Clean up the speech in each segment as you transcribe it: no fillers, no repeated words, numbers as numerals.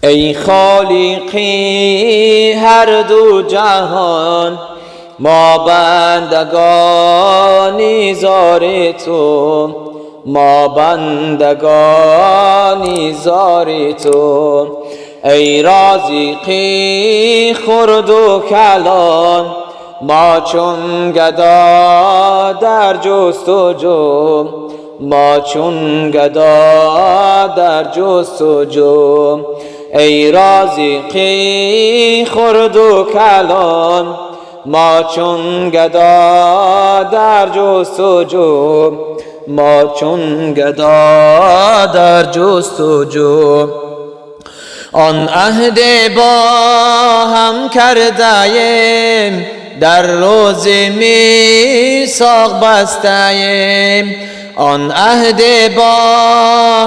ای خالقی هر دو جهان، ما بندگانی زار تو، ما بندگانی زار تو. ای رازقی خرد و کلان، ما چون گدا در جستجو، ما چون گدا در جستجو. ای رازقی خرد و کلان، ما چون گدا در جستجو، ما چون گدا در جستجو. آن عهد با هم کرده، در روز میثاق بسته. آن عهد با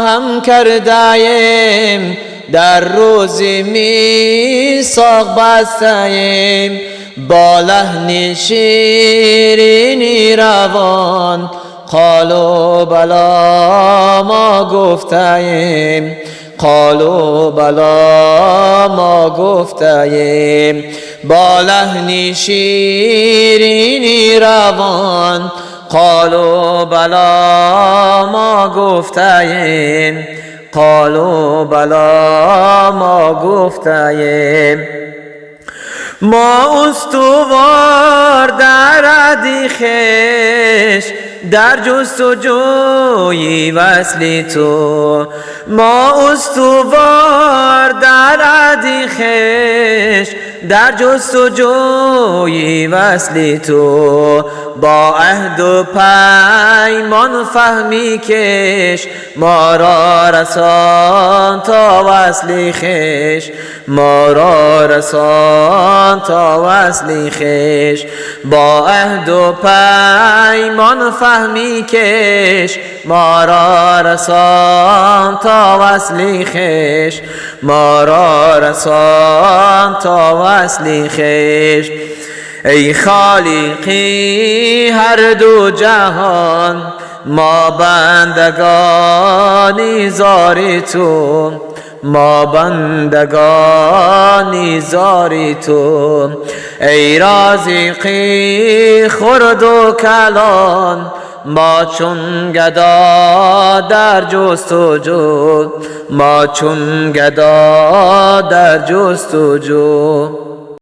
هم کرده، در روز میثاق بسته. با لحن شیرینی روان، قالوا بلا ما گفتیم، قالوا بلا ما گفتیم. با لحن شیرینی روان، قالوا بلا ما گفتیم، قالوا بلا ما گفتیم. ما استوار در عهد خویش، در جستجوی وصل تو. ما استوار در عهد خویش، در جستجوی وصل تو. با عهد و پیمان فهمی کش، ما را رسان تا وصل خویش، ما را رسان تا وصل خویش. با عهد و پیمان فهمی کش، ما را رسان تا وصل خویش، ما را رسان تا وصل خویش. ای خالقی هر دو جهان، ما بندگانی زار تو، ما بندگانی زار تو. ای رازقی خرد و کلان، ما چون گدا در جستجو، ما چون گدا در جستجو.